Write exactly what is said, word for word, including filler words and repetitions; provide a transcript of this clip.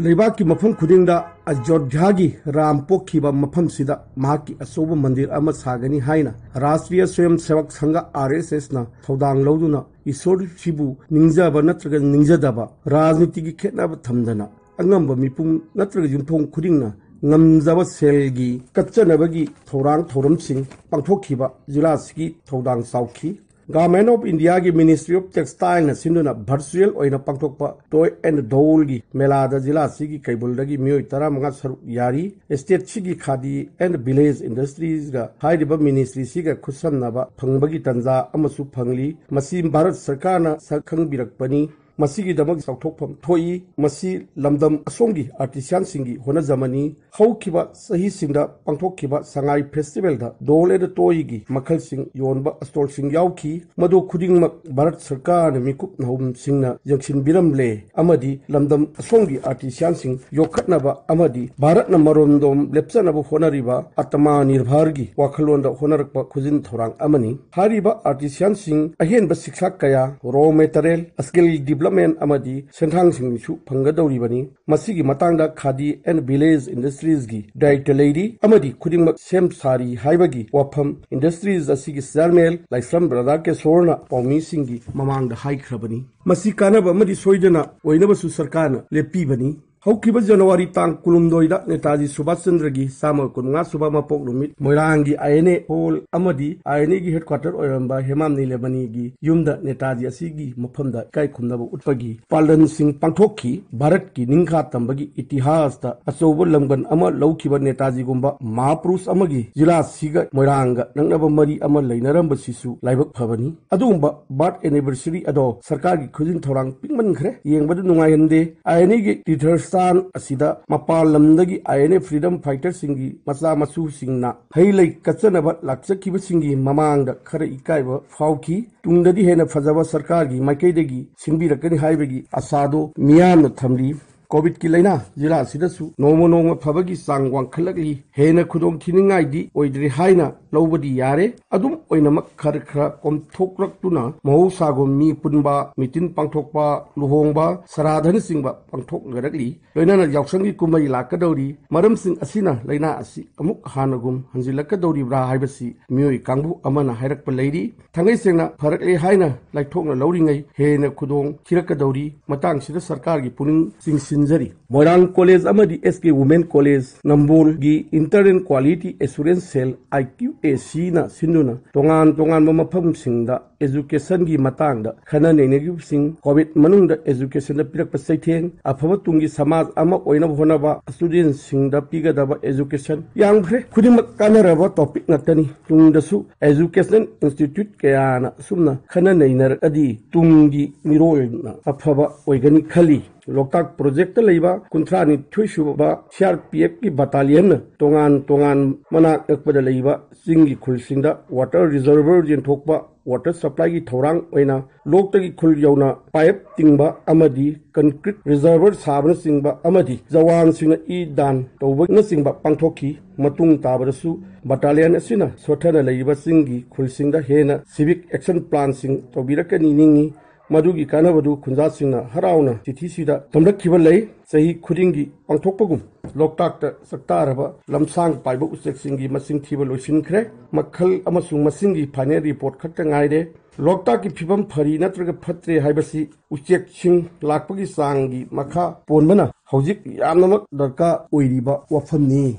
ꯂꯩꯕꯥꯛꯀꯤ ꯃꯐꯝ ꯈꯨꯗꯤꯡꯗ ꯑꯌꯣꯙ꯭ꯌꯥꯒꯤ ꯔꯥꯝ ꯄꯣꯛꯈꯤꯕ ꯃꯐꯝꯁꯤꯗ ꯃꯍꯥꯛꯀꯤ ꯑꯆꯧꯕ ꯃꯟꯗꯤꯔ ꯑꯃ ꯁꯥꯒꯅꯤ ꯍꯥꯏꯅ ꯔꯥꯁꯇ꯭ꯔꯤꯌ ꯁ꯭ꯋꯌꯝ ꯁꯦꯋꯛ ꯁꯪꯘ, ꯑꯥꯔ ꯑꯦꯁ ꯑꯦꯁꯅ ꯊꯧꯗꯥꯡ ꯂꯧꯗꯨꯅ ꯏꯁꯣꯔꯁꯤꯕꯨ ꯅꯤꯡꯖꯕ ꯅꯠꯇ꯭ꯔꯒ ꯅꯤꯡꯖꯗꯕ, ꯔꯥꯖꯅꯤꯇꯤꯒꯤ ꯈꯦꯠꯅꯕ ꯊꯝꯗꯅ ꯑꯉꯝꯕ ꯃꯤꯄꯨꯝ ꯅꯠꯇ꯭ꯔꯒ ꯌꯨꯝꯊꯣꯡ ꯈꯨꯗꯤꯡꯅ ꯉꯝꯖꯕ ꯁꯦꯜꯒꯤ ꯀꯠꯆꯅꯕꯒꯤ ꯊꯧꯔꯥꯡ ꯊꯧꯔꯝꯁꯤꯡ ꯄꯥꯡꯊꯣꯛꯈꯤꯕ ꯖꯤꯂꯥ ꯑꯁꯤꯒꯤ ꯊꯧꯗꯥꯡ ꯆꯥꯎꯈꯤ꯫ Government of Indiaꯒꯤ Ministry of Textileꯅ ꯁꯤꯟꯗꯨꯅ virtual ꯑꯣꯏꯅ ꯄꯥꯡꯊꯣꯛꯄ Toy and Dollꯒꯤ ꯃꯦꯂꯥꯗ ꯖꯤꯂꯥ ꯑꯁꯤꯒꯤ ꯀꯩꯕꯨꯜꯗꯒꯤ ꯃꯤꯑꯣꯏ ꯇꯔꯥꯃꯉꯥ ꯁꯔꯨꯛ ꯌꯥꯔꯤ꯫ Stateꯁꯤꯒꯤ Khadi and Village Industriesꯒ ꯍꯥꯏꯔꯤꯕ ministryꯁꯤꯒ ꯈꯨꯠꯁꯝꯅꯕ ꯐꯪꯕꯒꯤ ꯇꯥꯟꯖꯥ ꯑꯃꯁꯨ ꯐꯪꯂꯤ꯫ ꯃꯁꯤ ꯚꯥꯔꯠ ꯁꯔꯀꯥꯔꯅ ꯁꯛꯈꯪꯕꯤꯔꯛꯄꯅꯤ꯫ ꯃꯁꯤꯒꯤꯗꯃꯛ ꯆꯥꯎꯊꯣꯛꯐꯝ ꯊꯣꯛꯏ꯫ ꯃꯁꯤ ꯂꯝꯗꯝ ꯑꯁꯣꯝꯒꯤ artisanꯁꯤꯡꯒꯤ ꯍꯣꯠꯅꯖꯃꯅꯤ꯫ ꯍꯧꯈꯤꯕ ꯆꯍꯤꯁꯤꯡꯗ ꯄꯥꯡꯊꯣꯛꯈꯤꯕ ꯁꯉꯥꯏ Festivalꯗ Doll and Toyꯒꯤ ꯃꯈꯜꯁꯤꯡ ꯌꯣꯟꯕ stallꯁꯤꯡ ꯌꯥꯎꯈꯤ꯫ ꯃꯗꯨ ꯈꯨꯗꯤꯡꯃꯛ ꯚꯥꯔꯠ ꯁꯔꯀꯥꯔꯅ ꯃꯤꯀꯨꯞ ꯅꯍꯨꯝꯁꯤꯡꯅ ꯌꯦꯡꯁꯤꯟꯕꯤꯔꯝꯂꯦ ꯑꯃꯗꯤ ꯂꯝꯗꯝ ꯑꯁꯣꯝꯒꯤ artisanꯁꯤꯡ ꯌꯣꯛꯈꯠꯅꯕ ꯑꯃꯗꯤ ꯚꯥꯔꯠꯅ ꯃꯔꯣꯝꯗꯣꯝ ꯂꯦꯞꯆꯅꯕ ꯍꯣꯠꯅꯔꯤꯕ Atmanirbharꯒꯤ ꯋꯥꯈꯜꯂꯣꯟꯗ ꯍꯣꯠꯅꯔꯛꯄ ꯈꯨꯖꯤꯟ ꯊꯧꯔꯥꯡ ꯑꯃꯅꯤ꯫ ꯍꯥꯏꯔꯤꯕ artisanꯁꯤꯡ ꯑꯍꯦꯟꯕ ꯁꯤꯛꯁꯥ ꯀꯌꯥ, raw material, skill development ꯑꯃꯗꯤ ꯁꯦꯟꯊꯥꯡꯁꯤꯡꯁꯨ ꯐꯪꯒꯗꯧꯔꯤꯕꯅꯤ꯫ ꯃꯁꯤꯒꯤ ꯃꯇꯥꯡꯗ Khadi and Village Industriesꯒꯤ director ꯂꯩꯔꯤ ꯑꯃꯗꯤ ꯈꯨꯗꯤꯡꯃꯛ ꯁꯦꯝ ꯁꯥꯔꯤ ꯍꯥꯏꯕꯒꯤ ꯋꯥꯐꯝ industries ꯑꯁꯤꯒꯤ chairman ꯂꯥꯏꯁ꯭ꯔꯝ ꯔꯥꯙꯥꯀꯦꯁꯣꯔꯅ ꯄꯥꯎꯃꯤꯁꯤꯡꯒꯤ ꯃꯃꯥꯡꯗ ꯍꯥꯏꯈ꯭ꯔꯕꯅꯤ꯫ ꯃꯁꯤ ꯀꯥꯟꯅꯕ ꯑꯃꯗꯤ ꯁꯣꯏꯗꯅ ꯑꯣꯏꯅꯕꯁꯨ ꯁꯔꯀꯥꯔꯅ ꯂꯦꯞꯄꯤꯕꯅꯤ꯫ ꯍꯧꯈꯤꯕ ꯖꯅꯋꯥꯔꯤ ꯇꯥꯡ ꯀꯨꯟꯍꯨꯝꯗꯣꯏꯗ ꯅꯦꯇꯥꯖꯤ ꯁꯨꯚꯥꯁ ꯆꯟꯗ꯭ꯔꯒꯤ ꯆꯥꯝꯃꯒ ꯀꯨꯟꯃꯉꯥ ꯁꯨꯕ ꯃꯄꯣꯛ ꯅꯨꯃꯤꯠ ꯃꯣꯏꯔꯥꯡꯒꯤ I N A hall ꯑꯃꯗꯤ I N Aꯒꯤ headquarter ꯑꯣꯏꯔꯝꯕ ꯍꯦꯃꯥꯝ ꯅꯤꯂꯃꯅꯤꯒꯤ ꯌꯨꯝꯗ ꯅꯦꯇꯥꯖꯤ ꯑꯁꯤꯒꯤ ꯃꯐꯝꯗ ꯏꯀꯥꯏ ꯈꯨꯝꯅꯕ ꯎꯠꯄꯒꯤ ꯄꯥꯂꯟꯁꯤꯡ ꯄꯥꯡꯊꯣꯛꯈꯤ꯫ ꯚꯥꯔꯠꯀꯤ ꯅꯤꯡꯈꯥ ꯇꯝꯕꯒꯤ ꯏꯇꯤꯍꯥꯁꯇ ꯑꯆꯧꯕ ꯂꯝꯒꯟ ꯑꯃ ꯂꯧꯈꯤꯕ ꯅꯦꯇꯥꯖꯤꯒꯨꯝꯕ ꯃꯍꯥꯄꯨꯔꯨꯁ ꯑꯃꯒꯤ ꯖꯤꯂꯥꯁꯤꯒ ꯃꯣꯏꯔꯥꯡꯒ ꯅꯛꯅꯕ ꯃꯔꯤ ꯑꯃ ꯂꯩꯅꯔꯝꯕꯁꯤꯁꯨ ꯂꯥꯏꯕꯛ ꯐꯕꯅꯤ꯫ ꯑꯗꯨꯒꯨꯝꯕ birth anniversary ꯑꯗꯣ ꯁꯔꯀꯥꯔꯒꯤ ꯈꯨꯖꯤꯟ ꯊꯧꯔꯥꯡ ꯄꯤꯛꯃꯟꯈ꯭ꯔꯦ, ꯌꯦꯡꯕꯗ ꯅꯨꯡꯉꯥꯏꯍꯟꯗꯦ꯫ I N Aꯒꯤ ꯇꯤꯔꯊꯁ꯭ꯊꯥꯟ ꯑꯁꯤꯗ ꯃꯄꯥꯟ ꯂꯝꯗꯒꯤ I N A freedom fighterꯁꯤꯡꯒꯤ ꯃꯆꯥ ꯃꯁꯨꯁꯤꯡꯅ ꯍꯩ ꯂꯩ ꯀꯠꯆꯅꯕ ꯂꯥꯛꯆꯈꯤꯕꯁꯤꯡꯒꯤ ꯃꯃꯥꯡꯗ ꯈꯔ ꯏꯀꯥꯏꯕ ꯐꯥꯎꯈꯤ꯫ ꯇꯨꯡꯗꯗꯤ ꯍꯦꯟꯅ ꯐꯖꯕ ꯁꯔꯀꯥꯔꯒꯤ ꯃꯥꯏꯀꯩꯗꯒꯤ ꯁꯤꯟꯕꯤꯔꯛꯀꯅꯤ ꯍꯥꯏꯕꯒꯤ ꯑꯁꯥꯗꯨ ꯃꯤꯌꯥꯝꯅ ꯊꯝꯂꯤ꯫ ꯀꯣꯚꯤꯗꯀꯤ ꯂꯥꯏꯅꯥ ꯖꯤꯂꯥ ꯑꯁꯤꯗꯁꯨ ꯅꯣꯡꯃ ꯅꯣꯡꯃ ꯐꯕꯒꯤ ꯆꯥꯡ ꯋꯥꯡꯈꯠꯂꯛꯂꯤ꯫ ꯍꯦꯟꯅ ꯈꯨꯗꯣꯡ ꯊꯤꯅꯤꯡꯉꯥꯏꯗꯤ ꯑꯣꯏꯗ꯭ꯔꯤ ꯍꯥꯏꯅ ꯂꯧꯕꯗꯤ ꯌꯥꯔꯦ꯫ ꯑꯗꯨꯝ ꯑꯣꯏꯅꯃꯛ ꯈꯔ ꯈꯔ ꯀꯣꯝꯊꯣꯛꯂꯛꯇꯨꯅ ꯃꯍꯧꯁꯥꯒꯨꯝ ꯃꯤ ꯄꯨꯟꯕ, ꯃꯤꯇꯤꯟ ꯄꯥꯡꯊꯣꯛꯄ, ꯂꯨꯍꯣꯡꯕ, ꯁꯔꯥꯙꯅꯆꯤꯡꯕ ꯄꯥꯡꯊꯣꯛꯅꯔꯛꯂꯤ꯫ ꯂꯣꯏꯅꯅ ꯌꯥꯎꯁꯪꯒꯤ ꯀꯨꯝꯍꯩ ꯂꯥꯛꯀꯗꯧꯔꯤ꯫ ꯃꯔꯝꯁꯤꯡ ꯑꯁꯤꯅ ꯂꯥꯏꯅꯥ ꯑꯁꯤ ꯑꯃꯨꯛ ꯍꯥꯟꯅꯒꯨꯝ ꯍꯟꯖꯤꯜꯂꯛꯀꯗꯧꯔꯤꯕ꯭ꯔꯥ ꯍꯥꯏꯕꯁꯤ ꯃꯤꯑꯣꯏ ꯀꯥꯡꯕꯨ ꯑꯃꯅ ꯍꯥꯏꯔꯛꯄ ꯂꯩꯔꯤ꯫ ꯊꯥꯡꯒꯩ ꯁꯦꯡꯅ ꯐꯔꯛꯂꯦ ꯍꯥꯏꯅ ꯂꯥꯏꯊꯣꯛꯅ ꯂꯧꯔꯤꯉꯩ ꯍꯦꯟꯅ ꯈꯨꯗꯣꯡ ꯊꯤꯔꯛꯀꯗꯧꯔꯤ꯫ ꯃꯇꯥꯡꯁꯤꯗ ꯁꯔꯀꯥꯔꯒꯤ ꯄꯨꯛꯅꯤꯡ ꯆꯤꯡꯁꯤꯟꯖꯔꯤ꯫ ꯃꯣꯏꯔꯥꯡ ꯀꯣꯂꯦꯖ ꯑꯃꯗꯤ ꯑꯦꯁ ꯀꯦ ꯋꯨꯃꯦꯟ ꯀꯣꯂꯦꯖ ꯅꯝꯕꯣꯜꯒꯤ Internal Quality Assurance Cell, I Q A C ꯅ ꯁꯤꯟꯗꯨꯅ ꯇꯣꯉꯥꯟ ꯇꯣꯉꯥꯟꯕ ꯃꯐꯝꯁꯤꯡꯗ education ꯒꯤ ꯃꯇꯥꯡꯗ ꯈꯟꯅ ꯅꯩꯅꯈꯤꯕꯁꯤꯡ, ꯀꯣꯚꯤꯗ ꯃꯅꯨꯡꯗ education ꯗ ꯄꯤꯔꯛꯄ ꯆꯩꯊꯦꯡ, ꯑꯐꯕ ꯇꯨꯡꯒꯤ ꯁꯃꯥꯖ ꯑꯃ ꯑꯣꯏꯅꯕ ꯍꯣꯠꯅꯕ, student ꯁꯤꯡꯗ ꯄꯤꯒꯗꯕ education ꯌꯥꯝꯈ꯭ꯔꯦ꯫ ꯈꯨꯗꯤꯡꯃꯛ ꯀꯥꯟꯅꯔꯕ topic ꯉꯥꯛꯇꯅꯤ꯫ ꯇꯨꯡꯗꯁꯨ educational institute ꯀꯌꯥꯅ ꯑꯁꯨꯝꯅ ꯈꯟꯅ ꯅꯩꯅꯔꯛꯑꯗꯤ ꯇꯨꯡꯒꯤ ꯃꯤꯔꯣꯜꯅ ꯑꯐꯕ ꯑꯣꯏꯒꯅꯤ ꯈꯜꯂꯤ꯫ ꯂꯣꯛꯇꯥꯛ ꯄ꯭ꯔꯣꯖꯦꯛꯇ ꯂꯩꯕ ꯀꯨꯟꯊ꯭ꯔꯥ ꯅꯤꯊꯣꯏ ꯁꯨꯕ C R P F ꯀꯤ battalionꯅ ꯇꯣꯉꯥꯟ ꯇꯣꯉꯥꯟ ꯃꯅꯥꯛ ꯅꯛꯄꯗ ꯂꯩꯕ ꯆꯤꯡꯒꯤ ꯈꯨꯜꯁꯤꯡꯗ water reservoir ꯌꯦꯟꯊꯣꯛꯄ, water supply ꯒꯤ ꯊꯧꯔꯥꯡ ꯑꯣꯏꯅ ꯂꯣꯛꯇꯒꯤ ꯈꯨꯜ ꯌꯧꯅ pipe ꯇꯤꯡꯕ ꯑꯃꯗꯤ concrete reservoir ꯁꯥꯕꯅꯆꯤꯡꯕ ꯑꯃꯗꯤ ꯖꯋꯥꯟꯁꯤꯡꯅ ꯏ ꯗꯥꯟ ꯇꯧꯕꯅꯆꯤꯡꯕ ꯄꯥꯡꯊꯣꯛꯈꯤ꯫ ꯃꯇꯨꯡ ꯇꯥꯕꯗꯁꯨ battalion ꯑꯁꯤꯅ ꯁꯣꯠꯊꯅ ꯂꯩꯔꯤꯕ ꯆꯤꯡꯒꯤ ꯈꯨꯜꯁꯤꯡꯗ ꯍꯦꯟꯅ civic action plan ꯁꯤꯡ ꯇꯧꯕꯤꯔꯛꯀꯅꯤ ꯅꯤꯡꯏ꯫ ꯃꯗꯨꯒꯤ ꯀꯥꯟꯅꯕꯗꯨ ꯈꯨꯟꯖꯥꯁꯤꯡꯅ ꯍꯔꯥꯎꯅ ꯆꯤꯊꯤꯁꯤꯗ ꯇꯝꯂꯛꯈꯤꯕ ꯂꯩ꯫ ꯆꯍꯤ ꯈꯨꯗꯤꯡꯒꯤ ꯄꯥꯡꯊꯣꯛꯄꯒꯨꯝ ꯂꯣꯛꯇꯥꯛꯇ ꯆꯥꯛꯇꯥꯔꯕ ꯂꯝꯁꯥꯡ ꯄꯥꯏꯕ ꯎꯆꯦꯛꯁꯤꯡꯒꯤ ꯃꯁꯤꯡ ꯊꯤꯕ ꯂꯣꯏꯁꯤꯟꯈ꯭ꯔꯦ꯫ ꯃꯈꯜ ꯑꯃꯁꯨꯡ ꯃꯁꯤꯡꯒꯤ final report ꯈꯛꯇ ꯉꯥꯏꯔꯦ꯫ ꯂꯣꯛꯇꯥꯛꯀꯤ ꯐꯤꯕꯝ ꯐꯔꯤ ꯅꯠꯇ꯭ꯔꯒ ꯐꯠꯇ꯭ꯔꯦ ꯍꯥꯏꯕꯁꯤ ꯎꯆꯦꯛꯁꯤꯡ ꯂꯥꯛꯄꯒꯤ ꯆꯥꯡꯒꯤ ꯃꯈꯥ ꯄꯣꯟꯕꯅ ꯍꯧꯖꯤꯛ ꯌꯥꯝꯅꯃꯛ ꯗꯔꯀꯥꯔ ꯑꯣꯏꯔꯤꯕ ꯋꯥꯐꯝꯅꯤ꯫